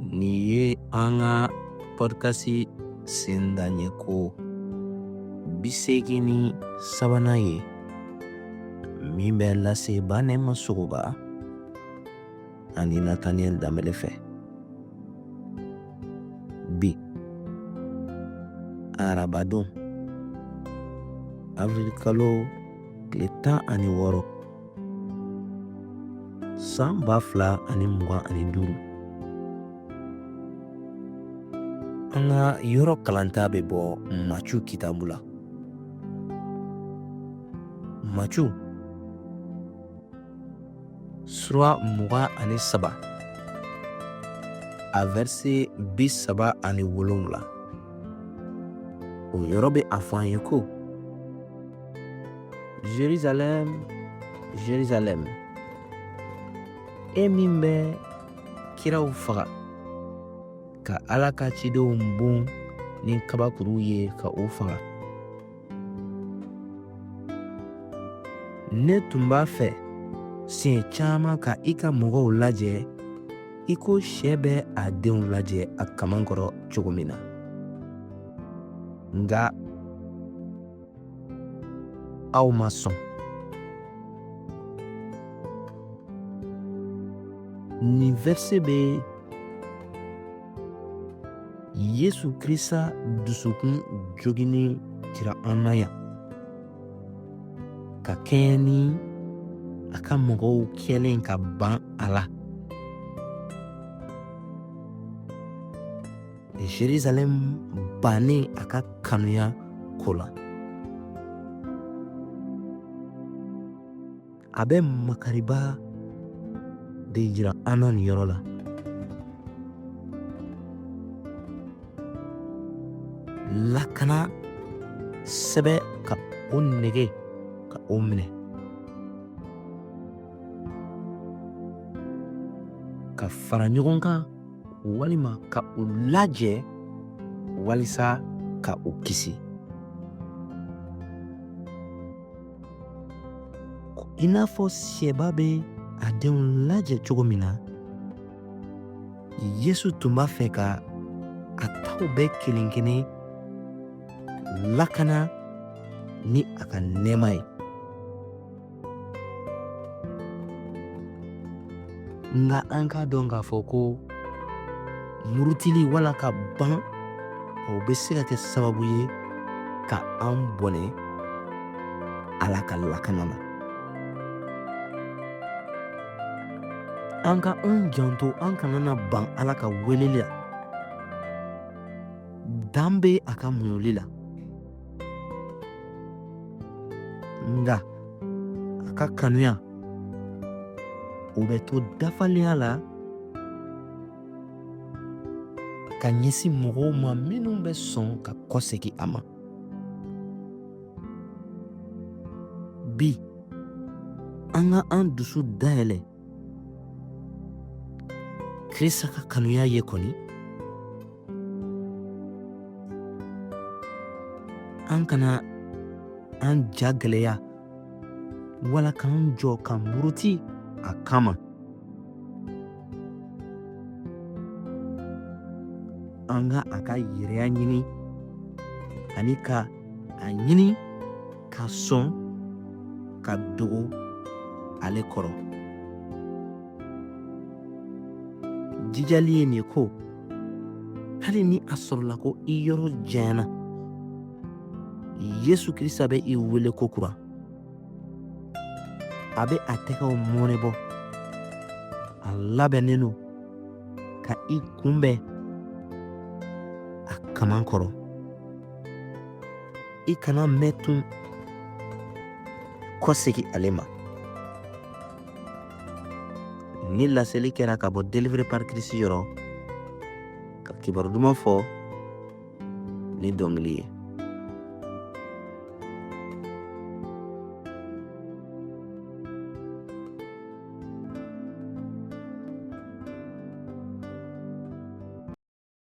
Nin ye an ka pɔdikasi sendaɲɛ ko 83nan ye min bɛ lase Banɛma Sogoba ani Nataniyɛli Danbɛlɛ fɛ. Bi arabadon awirilikalo tile 16 san 2025, an ka yɔrɔ kalanta bɛ bɔ Macu kitabu la. Macu sura 23, a vɛrise 37, o yɔrɔ bɛ a fɔ an ye ko: Jerusalɛm, Jerusalɛm, e min bɛ kiraw faga, ka Ala ka cidenw bon ni kabakuruw ye ka u faga. Ne tun b'a fɛ siɲɛ caman ka i ka mɔgɔw lajɛ i ko shɛ bɛ a denw lajɛ a kaman kɔrɔ cogo min na, nka aw ma sɔn. Nin vɛrise bɛ Yesu Krista dusukun joginnen jira an na yan, ka kɛɲɛ ni a ka mɔgɔw kɛlen ka ban a la. Jerusalɛm bannen a ka kanuya ko la, a bɛ makariba de jira an na nin yɔrɔ la. Lakana sɛbɛ ka o nege ka o minɛ, ka fara ɲɔgɔn kan walima ka u lajɛ walisa ka u kisi. I n'a fɔ sɛba bɛ a denw lajɛ cogo min na, Yesu tun b'a fɛ ka a taw bɛɛ kelen kelen lakana ni a ka nɛɛma ye. Nka an k'a dɔn k'a fɔ ko murutili wala ka ban, o bɛ se ka kɛ sababu ye ka an bɔnɛ Ala ka lakana na. An ka an janto an kana na ban Ala ka weleli la. Dan bɛ a ka muɲuli la, nka a ka kanuya, o bɛ to dafalenya la ka ɲɛsin mɔgɔw ma minnu bɛ sɔn ka kɔsegin a ma. Bi, an ka an dusu dayɛlɛ Krista ka kanuya ye kɔni. An kana an ja gɛlɛya wala k'an jɔ ka muruti a kama. An ka a ka yɛrɛya ɲini ani ka a ɲini ka sɔn ka dogo ale kɔrɔ. Jijali ye nin ye ko hali ni a sɔrɔla ko i yɔrɔ janyana, Yesu Krista bɛ i wele kokura. A bɛ a tɛgɛw mɔɔnɔbɔ, a labɛnnen don ka i kunbɛn a kaman kɔrɔ. I kana mɛn tun, kɔsegin ale ma. Ni laseli kɛra ka bɔ Délivré par Christ yɔrɔ, ka kibaru duman fɔ ni dɔnkili ye.